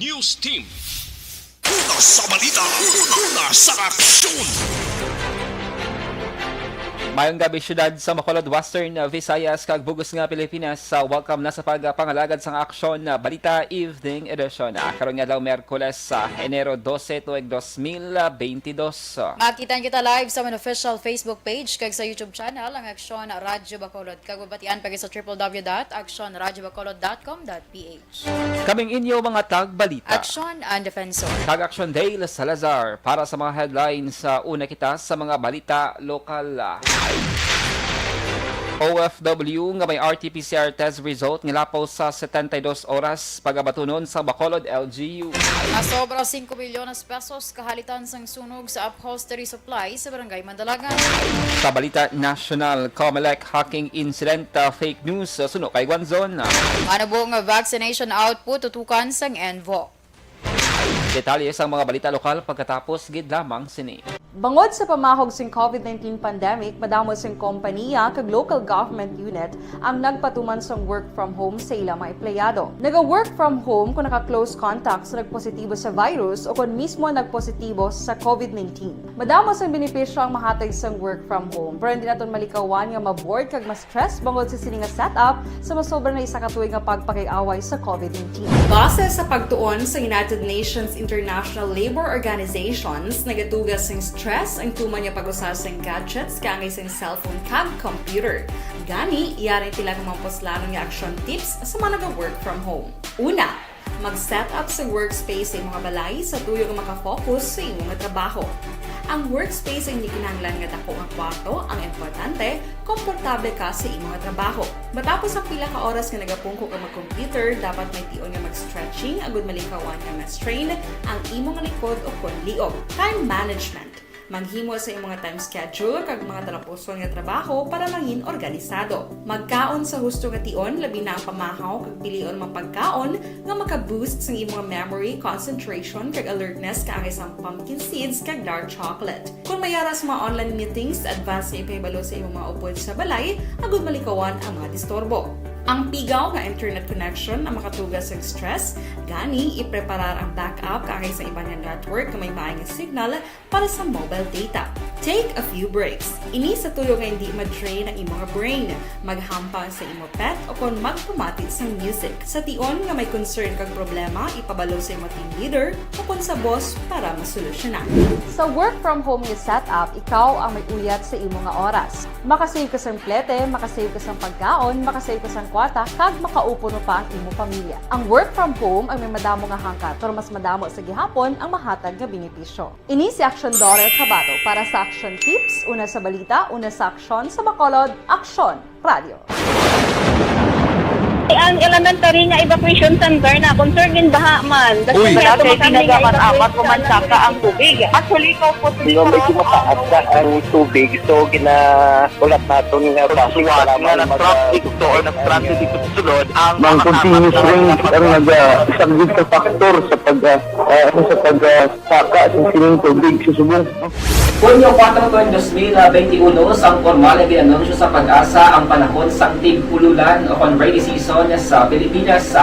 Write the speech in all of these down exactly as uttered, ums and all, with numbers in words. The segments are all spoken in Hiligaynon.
News Team. Una sa balita, una sa aksyon. Mayong gabi, syudad sa Bacolod, Western Visayas, kag bug-os nga Pilipinas. Sa welcome na sa pagpangalagad sang Aksyon Balita Evening Edition. Ah, karon nga adlaw, Miyerkules, sa Enero dose, tuig dos mil beintidos. Makita kita live sa amon official Facebook page kag sa YouTube channel, ang Aksyon Radyo Bacolod. Kag mabatian pa gid sa triple W dot aksyon radyo bacolod dot com dot P H. Kaming inyo mga tagbalita. Aksyon ang Defensor. Kag Aksyon Dale Salazar para sa mga headlines. Sa una kita sa mga balita lokal. O F W nga may R T P C R test result nga lapaw sa setenta y dos oras pagabatunon sa Bacolod L G U. Nasobra singko milyones pesos kahalitan sang sunog sa upholstery supply sa Barangay Mandalagan. Sa balita nasyonal, Comelec hacking incident, uh, fake news, uh, suno kay Guanzon. Manubo nga vaccination output tutukan sang ENVO. Detalye sang mga balita lokal pagkatapos gid lamang sini. Bangod sa pamahog sing COVID nineteen pandemic, madamo sing kompaniya kag local government unit ang nagpatuman sang work from home sa ila mga empleyado. Naga-work from home kung naka-close contact sa nagpositibo sa virus o kon mismo nagpositibo sa COVID nineteen. Madamo sang benepisyo ang mahatag sang work from home, pero hindi naton malikawan nga ma-bored kag ma-stress bangod sa sini nga setup sa masobra na isa ka tuig nga pagpakig-away sa COVID nineteen. Base sa pagtuon sa United Nations International Labor Organizations, nagatuga sing stress ang tuman nga pag-usa sing gadgets kaangay sing cellphone kag computer. Gani, yari tila nga mga puslanon nga action tips sa mga naga-work from home. Una, mag-set up sa workspace sa imong balay sa tuyo nga makafocus sa imo nga trabaho. Ang workspace ay hindi kinahanglan nga dako nga kwarto ang importante, komportable ka sa imo nga trabaho. Matapos ang pila ka oras nga nagapungko ka mag-computer, dapat may tion nga mag-stretching agud malikawan nga ma-strain ang imo nga likod o kon liog. Time management. Maghimo sa imong time schedule kag mga talapuson nga trabaho para mangin organisado. Magkaon sa husto nga tion, labi na ang pamahaw kag pilion mga pagkaon nga maka-boost sang imong memory, concentration, kag alertness kaangay sang pumpkin seeds kag dark chocolate. Kon may ara sa mga online meetings, advance nga ipahibalo sa imong mga upod sa balay agud malikawan ang mga disturbo. Ang pigaw nga internet connection ang makatuga sang stress, gani ipreparar ang backup kaangay sa iban nga network nga may maay nga signal para sa mobile data. Take a few breaks. Ini sa tuyo nga hindi ma-drain ang imo nga brain. Maghampang sa imo pet o kon magpamati sang music. Sa tion nga may concern kag problema, ipabalo sa imo team leader o kon sa boss para masolusyonan. Sa work from home nga setup, ikaw ang may uyat sa imo nga oras. Makasave ka sang plete, makasave ka sang pagkaon, makasave ka sang kwarta, kag makaupod pa ang imo pamilya. Ang work from home ang may madamo nga hangkat, pero mas madamo sa gihapon ang mahatag nga benepisyo. Ini si Aksyon Dorel Cabato para sa Aksyon Tips, una sa balita, una sa aksyon, sa Bacolod, Aksyon Radio. Ang elementary nga evacuation center na concern gid baha man. Uy. Wala kay tinaga man amat human saka ang tubig. Actually, ko po. Di ba, medyo mataas na ang tubig, so gina-, ulat naton nga Suwat nga na-stranded dito or na-stranded dito sa sulod ang mga continuous rain ang naga-, isa gid ka factor sa pag, ah, ah, ano, sa pag, ah, saka sa sining tubig sa subong. Hunyo kuwatro, tuig dos mil benti uno, sang pormal nga gin-anunsyo sa PAGASA ang panahon sang tig-ululan o kon rainy season sa Pilipinas.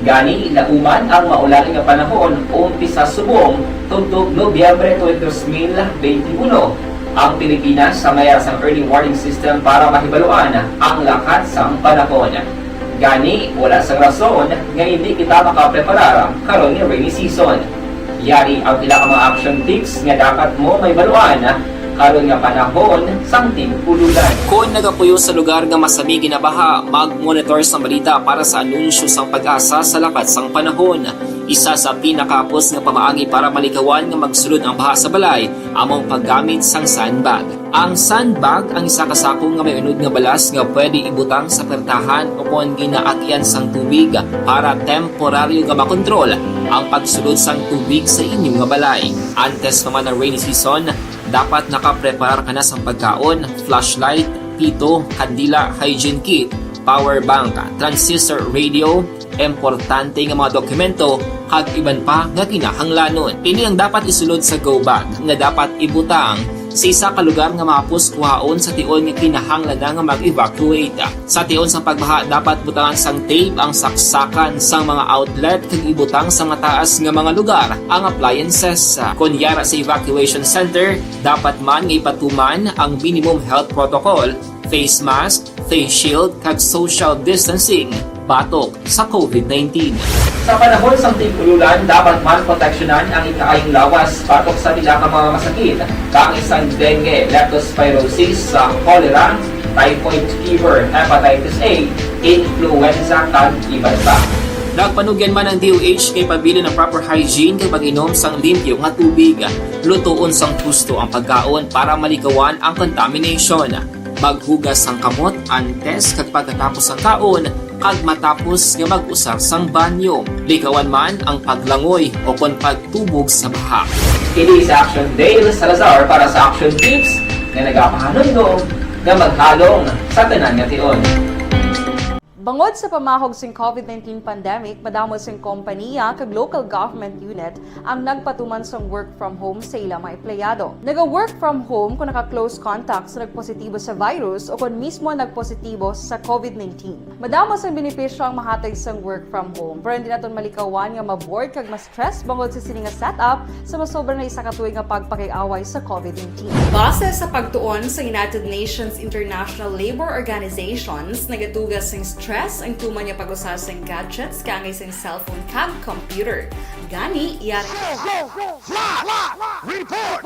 Gani, nauman ang maulan nga panahon, umpisa subong tubtob Nobyembre tuig dos mil benti uno. Ang Pilipinas may ara sang early warning system para mahibaluan ang lakat sang panahon. Gani, wala sang rason nga hindi kita makapreparar karon nga rainy season. Yari ang pila ka mga action tips nga dapat mo mahibaluan karon nga panahon sang tig-ululan. Kon nagapuyo sa lugar nga masami ginabaha, mag-monitor sang balita para sa anunsyo sang PAGASA sa lakat sang panahon. Isa sa pinakahapos nga pamaagi para malikawan nga magsulod ang baha sa balay amo ang paggamit sang sandbag. Ang sandbag ang isa ka sako nga may unod nga balas nga pwede ibutang sa pertahan o kon ginaagian sang tubig para temporaryo nga makontrol ang pagsulod sang tubig sa inyo nga balay. Antes pa man ang rainy season, dapat nakapreparar ka na sang pagkaon, flashlight, pito, kandila, hygiene kit, power bank, transistor radio, importante nga mga dokumento, kag iban pa nga kinahanglanon. Ini ang dapat isulod sa go bag nga dapat ibutang Sa isa ka lugar nga mahapos kuhaon sa tion nga kinahanglan na nga mag-evacuate. Sa tion sang pagbaha, dapat butangan sang tape ang saksakan sang mga outlet kag ibutang sa mataas nga mga lugar ang appliances. Kon yara sa evacuation center, dapat man nga ipatuman ang minimum health protocol, face mask, face shield, kag social distancing batok sa COVID nineteen. Sa panahon sang tig-ululan, dapat man proteksyonan ang ikaayong lawas batok sa pila ka mga masakit, kaangay sang dengue, leptospirosis, sa cholera, typhoid fever, hepatitis A, influenza, kag iban pa. Nagpanugyan man ang D O H kay pabilin ang proper hygiene kag pag-inom sang limpyo nga tubig. Lutoon sang husto ang pagkaon para malikawan ang contamination. Maghugas sang kamot antes kag pagkatapos sang kaon, kag matapos nga mag-usar sang banyo. Likawan man ang paglangoy o kon pagtubog sa baha. Kini si Action Dale Salazar para sa Action Tips nga nagapahanumdom nga maghalong sa tanan nga tion. Bangod sa pamahog sing COVID nineteen pandemic, madamo sing kompaniya kag local government unit ang nagpatuman sang work from home sa ila mga empleyado. Naga-work from home kung naka-close contact sa nagpositibo sa virus o kon mismo nagpositibo sa COVID nineteen. Madamo sang benepisyo ang mahatag sang work from home, pero hindi naton malikawan nga ma-bored kag ma-stress bangod sa sini nga setup sa masobra na isa ka tuig nga pagpakig-away sa COVID nineteen. Base sa pagtuon sa United Nations International Labor Organizations, nagaduga sing stress ang tuman nga pag-usa sing gadgets kaangay sing cellphone kag computer. Gani, yari. Report! Report!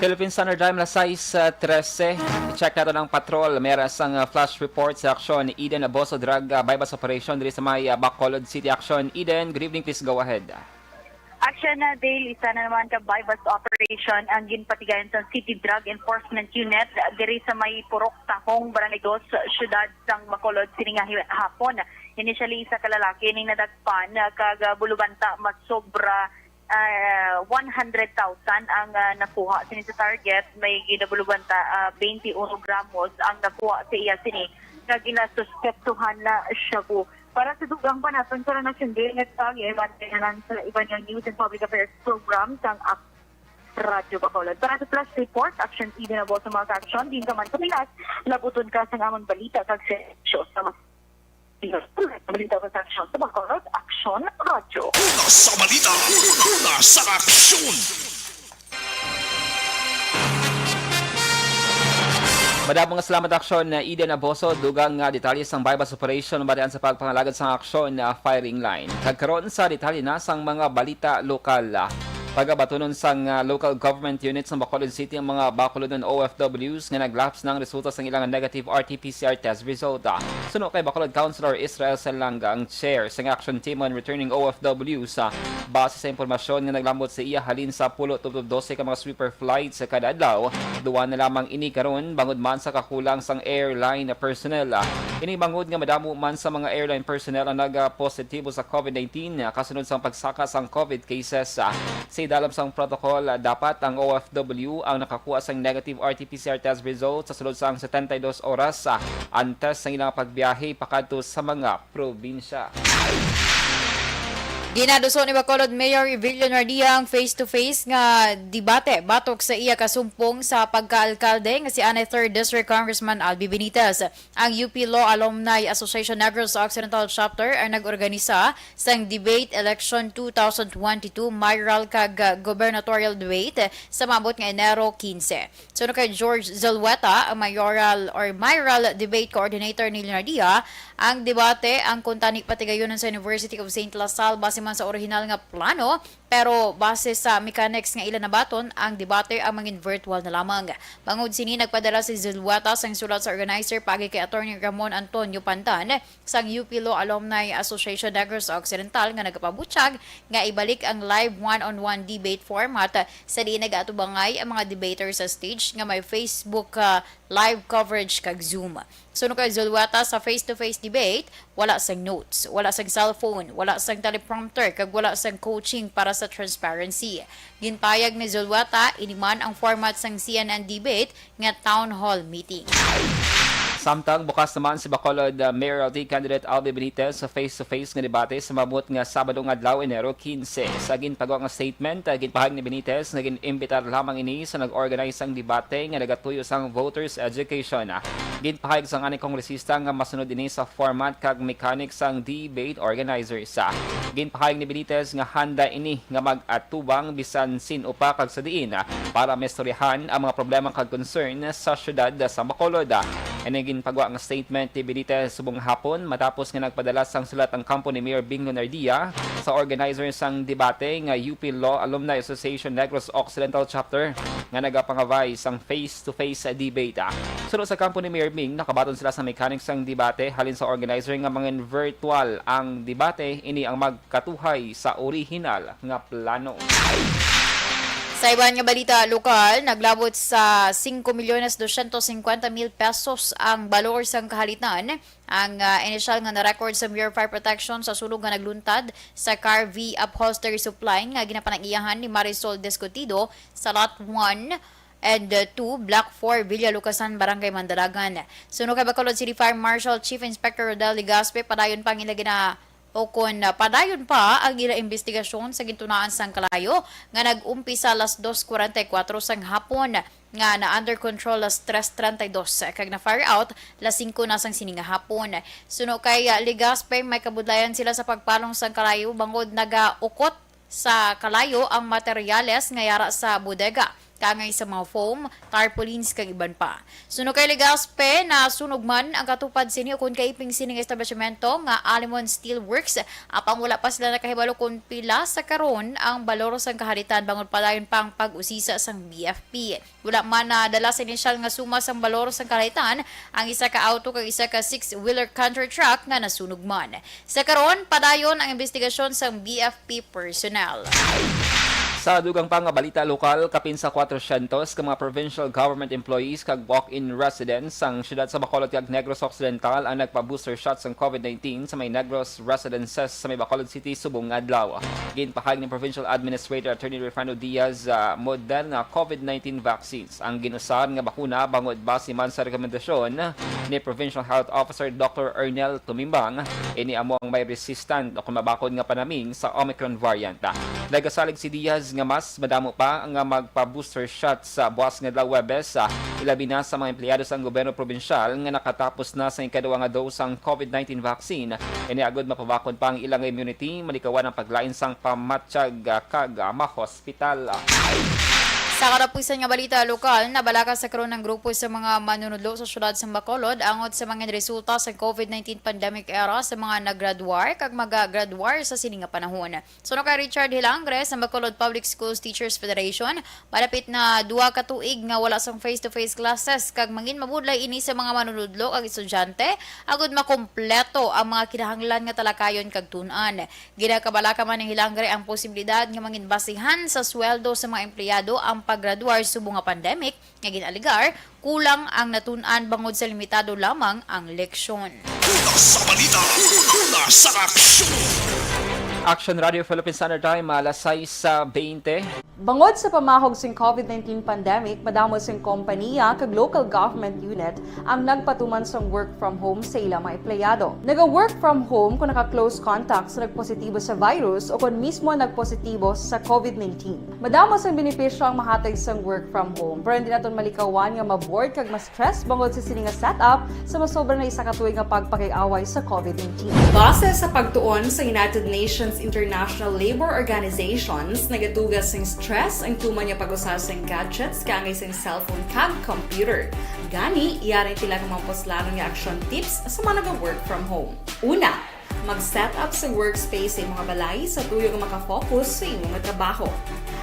Philippine Standard Time, alas sais, ah, trese. I-check naton ang patrol. May ara sang, ah, flash report sa Action Eden Abuso Drug, ah, Buy-Bust Operation diri sa may, ah, Bacolod City. Action Eden, good evening. Please go ahead. Action na, Dale, isa na naman ka buy-bust operation ang ginpatigayon sa City Drug Enforcement Unit diri sa may Purok Tahong, Barangay Dos, siyudad sang Bacolod, sining nga hi-, hapon. Initially, isa ka lalaki ning nadakpan, ah, kag, ah, bulubanta masobra, ah, one hundred thousand ang, ah, nakuha sini sa target. May ginabulubanta, ah, twenty-one gramos ang nakuha sa iya sini nga ginasuspektuhan na shabu. Para sa dugang pa naton sa National Day nga detalye, bantay na lang sa iban nga news and public affairs program sang Ak-, Radyo Bacolod. Para sa flash report, Action T V na sa mga aksyon, din ka man sa Pinas, labuton ka sa amon balita kag serbisyo sa mga balita sa aksyon sa Bacolod, Aksyon Radyo. Una sa balita, una sa aksyon. Madamo nga salamat, Aksyon Eden Abuso. Dugang nga detalye sang buy-bust operation batian sa pagpangalagad sang Aksyon, ah, Firing Line. Kag karon sa detalye na sang mga balita lokal. Ah, pagabatunon sang, ah, local government unit sa Bacolod City ang mga Bacolodon O F Ws nga naglaps na ang resulta sang ilang negative R T P C R test result. Ah, suno kay Bacolod Councilor Israel Salanga, ang chair sang Action Team on Returning O F Ws, ah, base sa impormasyon nga naglambot sa iya halin sa pulo tubtob dose ka mga sweeper flights sa kada adlaw, duwa na lamang ini karon bangod man sa kakulang sang airline personnel. Ini bangod nga madamo man sa mga airline personnel ang nagapositibo sa COVID nineteen kasunod sang pagsaka sang COVID cases. Sa idalom sang protocol, dapat ang O F W ang nakakuha sang negative R T P C R test result sa sulod sang setenta y dos oras antes sang ilang pagbiyahe pakadto sa mga probinsya. Ginaduso ni Bacolod Mayor Evelio Nardia ang face-to-face nga debate batok sa iya kasumpong sa pagkaalkalde nga si anay Third District Congressman Albi Benitez. Ang U P Law Alumni Association Negros Occidental Chapter ang nag-organisa sang debate election two thousand twenty-two mayoral kag, ah, gubernatorial debate sa maabot nga Enero quince. Suno kay George Zulueta, ang mayoral or mayoral debate coordinator ni Leonardia, ang debate ang kuntani patigayonon sa University of Saint La Salle base man sa orihinal nga plano, pero base sa mechanics nga ila nabaton, ang debate ang mangin virtual na lamang. Bangod sini, nagpadala si Zulueta sang sulat sa organizer paagi kay Attorney Ramon Antonio Pandan, sang U P Law Alumni Association Negros Occidental nga nagapabutyag nga ibalik ang live one-on-one debate format sa diin nagaatubangay ang mga debater sa stage nga may Facebook, ah, live coverage kag Zoom. Suno kay Zulueta, sa face-to-face debate, wala sang notes, wala sang cellphone, wala sang teleprompter, kag wala sang coaching para sa transparency. Gintayag ni Zulueta, ini man ang format sang C N N debate nga town hall meeting. Samtang bukas naman si Bacolod, uh, Mayor L T candidate Albi Benitez sa face-to-face nga debate sa maabot nga Sabado nga adlaw, Enero quince. Sa ginpagawa nga statement, uh, ginpahayag ni Benitez nga gin-imbitar lamang ini sa nag-organize sang debate nga nagatuyo sang voters education. Ginpahayag sang anay kongresista nga masunod ini sa format kag mechanics sang debate organizers. Ginpahayag ni Benitez nga handa ini nga mag-atubang bisan sin-o pa kag sa diin, ah, para maistoryahan ang mga problema kag concern sa siyudad sa Bacolod. Ini ginpagwa nga statement ni Benitez subong hapon matapos nga nagpadala sang sulat ang kampo ni Mayor Bing Lunardia sa organizer sang debate nga U P Law Alumni Association Negros Occidental Chapter nga nagapangabay sang face-to-face debate. Suno sa kampo ni Mayor Bing, nakabaton sila sa mechanics sang debate halin sa organizer nga mangin virtual ang debate. Ini ang mag katuhay sa orihinal nga plano. Sa iban nga balita lokal, naglabot sa singko milyones dosyentos singkwenta mil pesos ang balor sang kahalitan. Ang, ah, inisyal nga na-record sa Bureau of Fire Protection sa sunog nga nagluntad sa Car V Upholstery Supply nga ginapanag-iyahan ni Marisol Discutido sa Lot one and, uh, two, Block four, Villa Lucasan, Barangay Mandalagan. Suno kay Bacolod City Fire Marshal Chief Inspector Rodel Legaspi, padayon pa ang ila gina-, o kon, uh, padayon pa ang ila imbestigasyon sa gintunaan sang kalayo nga nag-umpisa alas dos cuarenta y cuatro sang hapon nga na under control alas tres treinta y dos kag na fire out alas singko na sang sini nga hapon. Suno kay, uh, Legaspi, may kabudlayan sila sa pagpalong sang kalayo bangod nagaukot sa kalayo ang materyales nga yara sa bodega, kaangay sa mga foam, tarpaulins, kag iban pa. Suno kay Legaspi, nasunog man ang katupad sini ukon kaiping sining establishmento nga Alimon Steel Works, apang wala pa sila nakahibalo kon pila sa karon ang balor sang kahalitan bangod padayon pa ang pag-usisa sang B F P. Wala man nadala sa inisyal nga suma sang balor sang kahalitan ang isa ka auto kag isa ka six-wheeler Canter truck nga nasunog man. Sa karon, padayon ang imbestigasyon sang B F P personnel. Sa dugang pa nga balita lokal, kapin sa kwatrosyentos ka mga provincial government employees kag walk-in residents sang siyudad sa Bacolod kag Negros Occidental ang nagpa-booster shot sang COVID nineteen sa may Negros residences sa may Bacolod City subong nga adlaw. Ginpahayag ni Provincial Administrator Attorney Rufrano Diaz, ah, Moderna COVID nineteen vaccines ang gin-usar nga bakuna bangod base man sa rekomendasyon ni Provincial Health Officer Doctor Ernel Tumimbang. Ini amo ang may resistant o kon mabakod nga panaming sa Omicron variant. Nagasalig si Diaz nga mas madamo pa nga magpa-booster shot sa buas nga adlaw Huwebes, ah, ilabi na sa mga empleyado sang gobyerno probinsyal nga nakatapos na sa ikaduha nga dose sang COVID nineteen vaccine. Ini agud mapabakod pa ang ilang immunity, malikawan ang paglain sang pamatyag, ah, kag, ah, mahospital. Sa katapusan nga balita lokal, nabalaka sa karon ang grupo sa mga manunudlo sa siyudad sa Bacolod angot sa mga resulta sa COVID nineteen pandemic era sa mga naggraduar kag magagraduar sa sini nga panahon. Suno kay Richard Hilangre sa Bacolod Public Schools Teachers Federation, malapit na duha ka tuig nga wala sang face-to-face classes kag mangin mabudlay ini sa mga manunudlo kag estudyante agud makompleto ang mga kinahanglan nga talakayon kag tun-an. Ginakabalaka man ni Hilangre ang posibilidad nga mangin basihan sa sweldo sa mga empleyado ang paggraduar subong nga pandemic nga gin-alegar kulang ang natun-an bangod sa limitado lamang ang leksyon. Una sa balita, una sa aksyon. Action Radio Philippine Standard Time, alas sais sa baynte. Bangod sa pamahog sing COVID nineteen pandemic, madamo sing kompaniya kag local government unit ang nagpatuman sang work from home sa ila mga empleyado. Naga-work from home kung naka-close contact sa nagpositibo sa virus o kon mismo nagpositibo sa COVID nineteen. Madamo sang benepisyo ang mahatag sang work from home, pero hindi naton malikawan nga ma-bored kag ma-stress bangod sa sini nga setup sa masobra na isa ka tuig nga pagpakig-away sa COVID nineteen. Base sa pagtuon sa United Nations International Labour Organizations, nagaduga sing stress ang tuman nga pag-usa sang gadgets kaangay sang cellphone kag computer. Gani, yari ang pila ka mga puslanon nga action tips sa mga naga-work from home. Una, mag-set up sa workspace sa imong balay sa tuyo nga makafocus sa imong trabaho.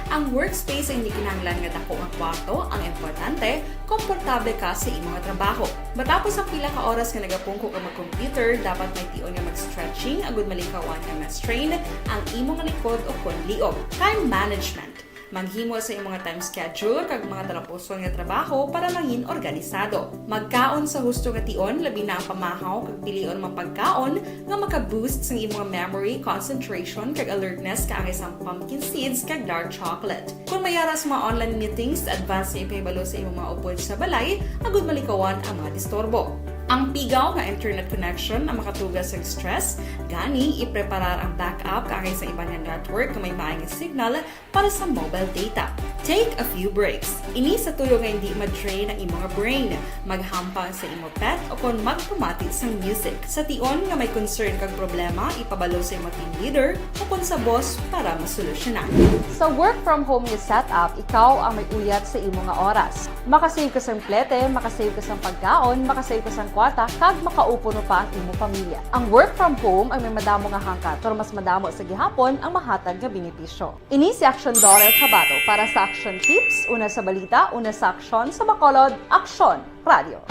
Ang workspace ay hindi kinahanglan nga dako nga kwarto, ang importante, komportable ka sa imong trabaho. Matapos ang pila ka oras nga nagapungko ka mag-computer, dapat may tion nga mag-stretching agud malikawan nga ma-strain ang imong likod o kon liog. Time management. Maghimo sa imong time schedule kag mga talapuson nga trabaho para mangin organisado. Magkaon sa husto nga tion, labi na ang pamahaw kag pilion mga pagkaon nga maka-boost sang imong memory, concentration, kag alertness kaangay sang pumpkin seeds kag dark chocolate. Kon may ara sa mga online meetings, advance nga ipahibalo sa imong mga upod sa balay agud malikawan ang mga disturbo. Ang pigaw nga internet connection ang makatuga sa stress, gani ipreparar ang backup kaangay sa iban nga network nga may maayong signal para sa mobile data. Take a few breaks. Ini sa tuyo nga hindi ma-drain ang imo nga brain, maghampang sa imo pet o kon magpamati sang music. Sa tion nga may concern kag problema, ipabalo sa imo team leader o kon sa boss para masolusyonan. Sa work from home nga setup, ikaw ang may uyat sa imo nga oras. Makasave ka sang plete, makasave ka sang pagkaon, makasave ka sang kwarta, kag makaupod pa ang imo pamilya. Ang work from home ang may madamo nga hangkat, pero mas madamo sa gihapon ang mahatag nga benepisyo. Ini si Action Dorel Cabato para sa Action Tips, una sa balita, una sa aksyon, sa Bacolod, Aksyon Radio.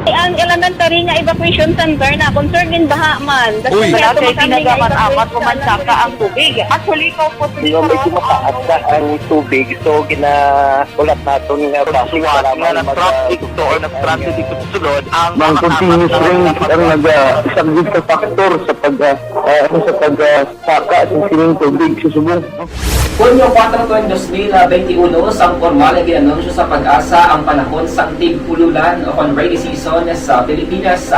Ang elementary nga evacuation center na concern din baha man. Uy. Wala kay tinagaman amat o mansaka ang tubig. Actually, ko po. Di ba, medyo mataas na ang tubig, so ginaulat naton nga bus para na mag-, traffic to or nag-traffic dito sa sulod ang mga continuous rain ang nag-, ah, isang big factor sa pag, ah, ah, ano, sa pag, ah, saka sa sining tubig sa subong. Hunyo kuwatro tuig dos mil benti uno, sang pormal nga gin-anunsyo sa PAGASA ang panahon sang tig-ululan o kon rainy season sa Pilipinas.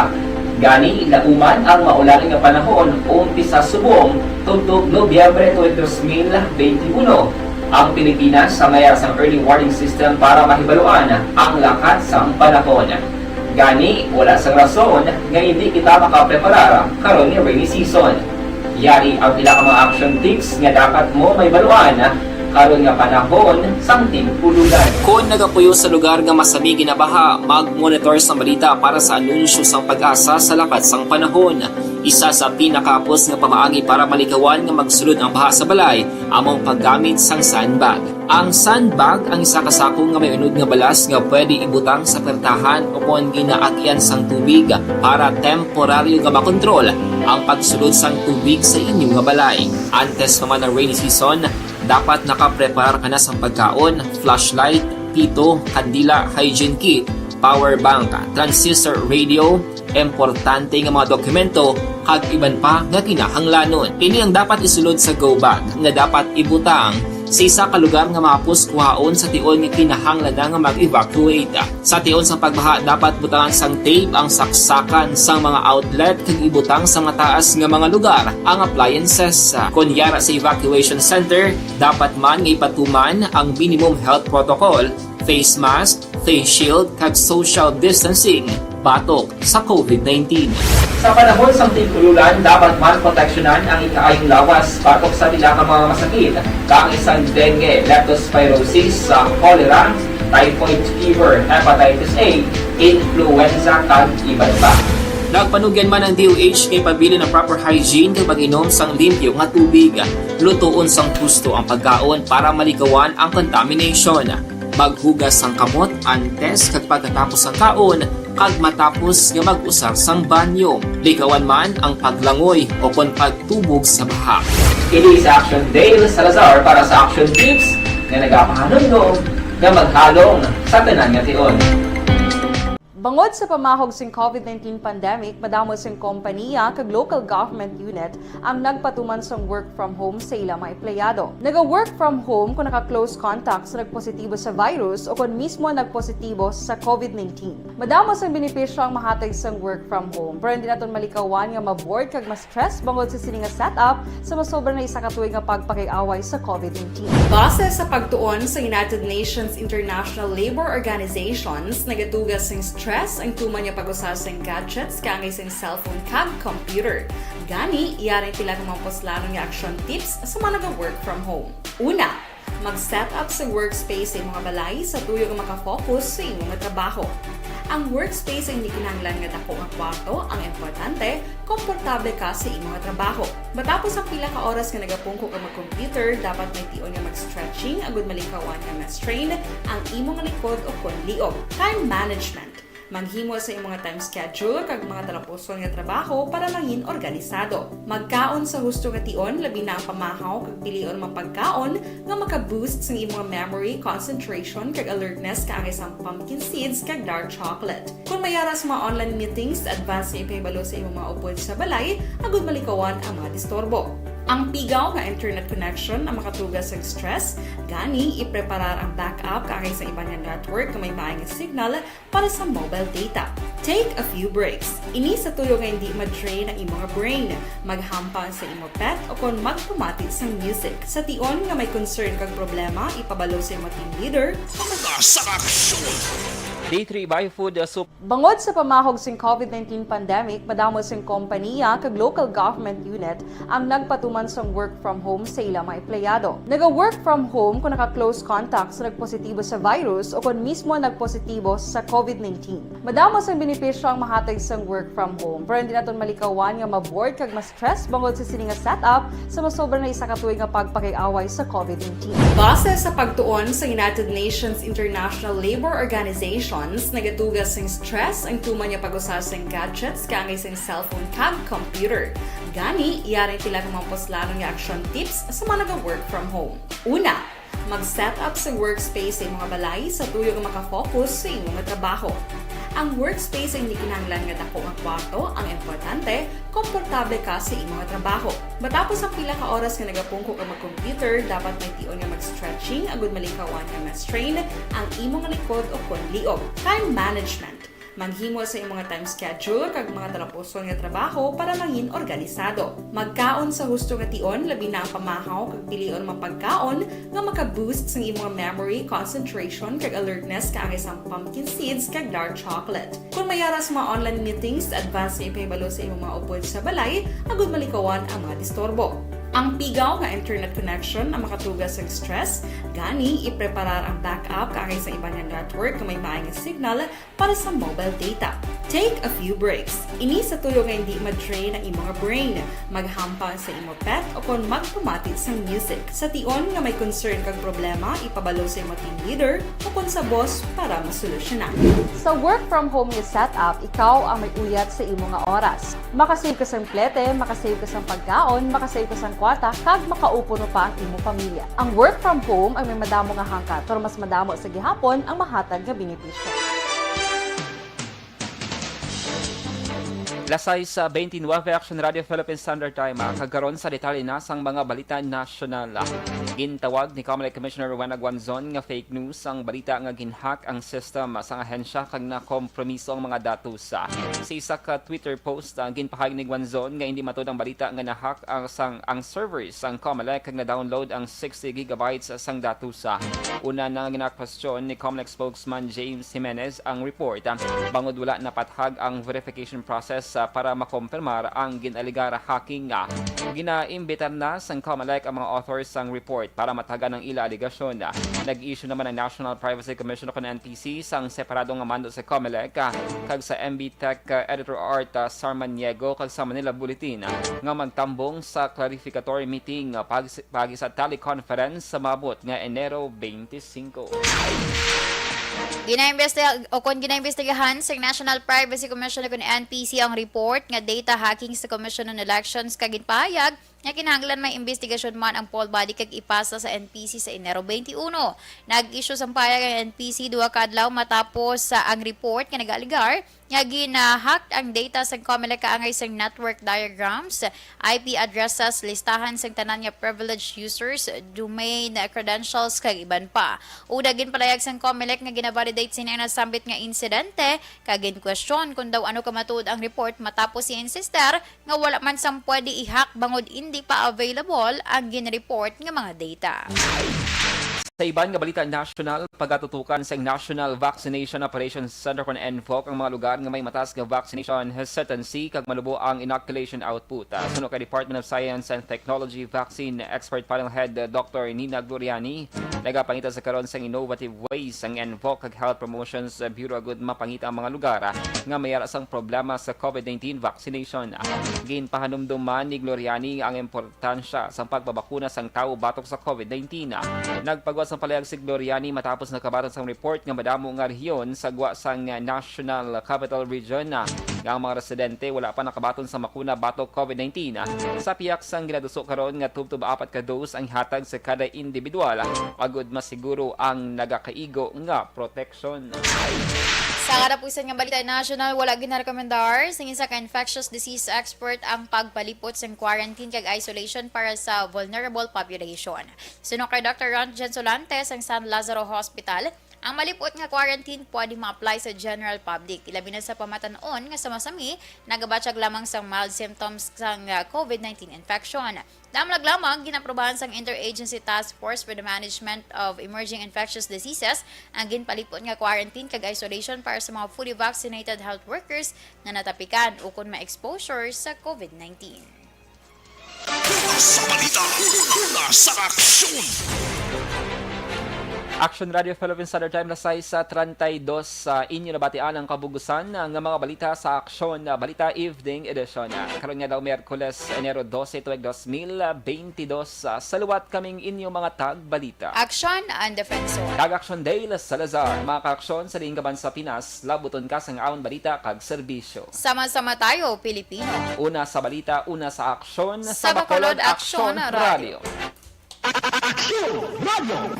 Gani, lauman ang maulan nga panahon, umpisa subong tubtob Nobyembre tuig dos mil benti uno. Ang Pilipinas sa mayar sang early warning system para mahibaluan ang lakat sang panahon. Gani, wala sang rason nga hindi kita makapreparar karon nga rainy season. Yari ang pila ka mga action tips nga dapat mo mahibaluan karon nga panahon sang tig-ululan. Kon nagapuyo sa lugar nga masami ginabaha, mag-monitor sang balita para sa anunsyo sang PAGASA sa lakat sang panahon. Isa sa pinakahapos nga pamaagi para malikawan nga magsulod ang baha sa balay amo ang paggamit sang sandbag. Ang sandbag ang isa ka sako nga may unod nga balas nga pwede ibutang sa pertahan o kon ginaagyan sang tubig para temporaryo nga makontrol ang pagsulod sang tubig sa inyo nga balay. Antes pa man ang rainy season, dapat nakapreparar ka na sang pagkaon, flashlight, pito, kandila, hygiene kit, power bank, transistor radio, importante nga mga dokumento, kag iban pa nga kinahanglanon. Ini ang dapat isulod sa go bag nga dapat ibutang sa isa ka lugar nga mahapos kuhaon sa tion nga kinahanglan na nga mag-evacuate. Sa tion sa pagbaha, dapat butangan sang tape ang saksakan sang mga outlet kag ibutang sa mataas nga mga lugar ang appliances. Kon yara sa evacuation center, dapat man nga ipatuman ang minimum health protocol, face mask, face shield, kag social distancing batok sa COVID nineteen. Sa panahon sang tig-ululan, dapat man proteksyonan ang ikaayong lawas batok sa pila ka mga masakit, kaangay sang dengue, leptospirosis, sa cholera, typhoid fever, hepatitis A, influenza, kag iban pa. Nagpanugyan man ang D O H nga ipabilin ang proper hygiene kag pag-inom sang limpyo nga tubig. Lutoon sang husto ang pagkaon para malikawan ang contamination. Maghugas sang kamot antes kag pagkatapos sang kaon kag matapos nga mag-usar sang banyo. Likawan man ang paglangoy o kon pagtubog sa baha. Ini si Action Dale Salazar para sa Action Tips nga nagapahanumdom nga maghalong sa tanan nga tion. Bangod sa pamahog sing COVID nineteen pandemic, madamo sing kompaniya kag local government unit ang nagpatuman sang work from home sa ila mga empleyado. Naga-work from home kon naka-close contact sa nagpositibo sa virus o kon mismo nagpositibo sa COVID nineteen. Madamo sang benepisyo ang mahatag sang work from home, pero hindi naton malikawan nga ma-bored kag ma-stress bangod sa sini nga setup sa masobra na isa ka tuig nga pagpakig-away sa COVID nineteen. Base sa pagtuon sa United Nations International Labour Organizations, nagatuga sing stress ang tuman nga pag-usar sing gadgets kaangay sing cellphone kag computer. Gani, yari ang pila ka mga puslanon nga action tips sa mga naga-work from home. Una, mag-set up sa workspace sa imo nga balay sa tuyo nga makafocus sa imo nga trabaho. Ang workspace ang hindi kinahanglan nga dako nga kwarto, ang importante, komportable ka sa imo nga trabaho. Matapos ang pila ka oras nga nagapungko ka mag-computer, dapat may tion nga mag-stretching agud malikawan nga ma-strain ang imo nga likod o kon liog. Time management. Maghimo sa imong nga time schedule kag mga talapuson nga trabaho para mangin organisado. Magkaon sa husto nga tion, labi na ang pamahaw kag pilion mga pagkaon nga maka-boost sa imong memory, concentration, kag alertness kaangay sang pumpkin seeds kag dark chocolate. Kon may ara sa mga online meetings, advance nga ipahibalo sa imong mga upod sa balay agud malikawan ang mga disturbo. Ang pigaw nga internet connection ang makatuga sa stress, gani ipreparar ang backup kaangay sa iban nga network nga may maayong signal para sa mobile data. Take a few breaks. Ini sa tuyo nga hindi ma-drain ang imo nga brain, maghampang sa imo pet o kon magpamati sang music. Sa tion nga may concern kag problema, ipabalo sa imo team leader. Mga sa aksyon. Day three by food, uh, sup- Bangod sa pamahog sing COVID nineteen pandemic, madamo sing kompaniya kag local government unit ang nagpatuman sang work from home sa ila mga empleyado. Naga-work from home kung naka-close contact sa nagpositibo sa virus o kon mismo nagpositibo sa COVID nineteen. Madamo sang benepisyo ang mahatag sang work from home, pero hindi naton malikawan nga ma-bored kag ma-stress bangod sa sini nga setup sa masobra na isa ka tuig nga pagpakig-away sa COVID nineteen. Base sa pagtuon sa United Nations International Labor Organizations, nagatuga sing stress ang tuman nga pag-usa sing gadgets kaangay sing cellphone kag computer. Gani, yari ang pila ka mga puslanon nga action tips sa mga naga-work from home. Una, mag-set up sa workspace sa imong balay sa tuyo nga makafocus sa imong trabaho. Ang workspace ay hindi kinahanglan nga dako nga kwarto, ang importante, komportable ka sa imong trabaho. Matapos ang pila ka oras nga nagapungko ka mag-computer, dapat may tion nga mag-stretching agud malikawan nga ma-strain ang imong likod o kon liog. Time management. Maghimo sa imong time schedule kag mga talapuson nga trabaho para mangin organisado. Magkaon sa husto nga tion, labi na ang pamahaw, kag pilion ang mga pagkaon nga maka-boost sang imong memory, concentration, kag alertness, kaangay sang pumpkin seeds kag dark chocolate. Kon may ara sa mga online meetings, advance nga ipahibalo sa imong mga upod sa balay agud malikawan ang mga disturbo. Ang pigaw nga internet connection ang makatuga sa stress, gani ipreparar ang backup kaangay sa iban nga network nga may maayong signal para sa mobile data. Take a few breaks. Ini sa tuyo nga hindi ma-drain ang imong brain, maghampang sa imo pet o kon magpamati sang music. Sa tion nga may concern kag problema, ipabalo sa imo team leader o kon sa boss para masolusyonan. Sa work from home nga setup, ikaw ang may uyat sa imo nga oras. Makasave ka sang plete, makasave ka sang pagkaon, makasave ka sang kwarta, kag makaupuno pa ang imo pamilya. Ang work from home ay may madamo nga hangkat, pero mas madamo sa gihapon ang mahatag nga benepisyo. Las sais beintinuebe, Action Radio Philippine Standard Time, ah, kag karon sa detalye na sang mga balita nasyonal. Gintawag ni Comelec Commissioner Rowena Guanzon nga fake news ang balita nga gin-hack ang system sang ahensya kag nakompromiso ang mga datos. Sa isa ka Twitter post, ah, ginpahayag ni Guanzon nga hindi matuod ang balita nga na-hack ang sang, ang servers sang Comelec kag na-download ang sixty gigabytes sang datos. Una na nga ginakwestiyon ni Comelec spokesman James Jimenez ang report, ah, bangod wala napathag ang verification process, ah, para makompirmar ang gin-alegar hacking. Ginaimbitar na sang Comelec ang mga authors sang report para mathagan ang ila alegasyon. Nag-issue naman ang National Privacy Commission o kon N P C sang separado nga mando sa Comelec, ah, kag sa M B Tech, ah, Editor Art, ah, Sarmaniego kag sa Manila Bulletin, ah, nga magtambong sa clarificatory meeting, ah, pag-, paagi sa teleconference sa maabot nga Enero twenty-five. Ginaimbestiga-, o kon ginaimbestigahan sa National Privacy Commission o kon N P C ang report nga data hacking sa Commission on Elections, kag ginpahayag nga kinahanglan may imbestigasyon man ang poll body kag ipasa sa N P C sa Enero twenty-one. Nag-issue sang pahayag ang N P C duha ka adlaw matapos sa ang report nga nag-alegar nga gina-hack ang data sang Comelec kaangay sang network diagrams, I P addresses, listahan sang tanan nga privileged users, domain credentials, kag iban pa. Una, ginpalayag sang Comelec nga gina-validate sini ang nasambit nga insidente, kag ginkwestiyon kon daw ano ka matuod ang report matapos i-insister nga wala man sang pwede i-hack bangod indi pa available ang gin-report nga mga data. Sa iban nga balita nasyonal, pagatutukan sang National Vaccination Operations Center kon NVOC ang mga lugar nga may mataas nga vaccination hesitancy kag malubo ang inoculation output. Ah, suno kay Department of Science and Technology Vaccine Expert Panel Head, ah, Doctor Nina Gloriani, nagapangita sa karon sang innovative ways ang NVOC kag Health Promotions Bureau agud mapangita ang mga lugar, ah, nga may ara sang problema sa COVID nineteen vaccination. Ginpahanumdom man ni Gloriani ang importansya sang pagpabakuna sang tawo batok sa COVID nineteen. Nagpagwa sang palayag si Gloriani matapos nakabaton sang report nga madamo nga rehiyon sa gwa sang National Capital Region nga ang mga residente wala pa nakabaton sa makuna batok COVID nineteen. Sa pihak sang ginatuso karon nga tubtob apat ka dose ang ihatag sa kada individual, agud masiguro ang nagakaigo nga proteksyon. Sa katapusan nga balita national, wala ginarekomendar sang isa ka infectious disease expert ang pagpalipot sang quarantine kag isolation para sa vulnerable population. Suno kay Doctor Ron Gensolante sang San Lazaro Hospital, ang malipot nga quarantine pwede ma-apply sa general public, ilabi na sa pamatan-on nga sa masami nagabatyag lamang sang mild symptoms sang ah, covid nineteen infection. Damlag lamang, ginaprobahan sang Interagency Task Force for the Management of Emerging Infectious Diseases ang ginpalipot nga quarantine kag isolation para sa mga fully vaccinated health workers nga natapikan ukon ma-exposure sa covid nineteen. Una sa balita, una sa aksyon. Action Radio Philippines Standard Time, alas sais treinta y dos, sa inyo nabatian ang kabugusan nga mga balita sa Aksyon Balita Evening Edition. Karon nga daw, Miyerkules, Enero dose, tuig dos mil beintidos, sa liwat kaming inyo mga tagbalita. Aksyon ang defensor. Kag Aksyon Dale Salazar, mga kaaksyon sa diin ka bansa Pinas, labuton ka sang aon balita kag serbisyo. Sama-sama tayo, Pilipino. Una sa balita, una sa aksyon, Sa Bacolod, Aksyon Radio. Aksyon Radio.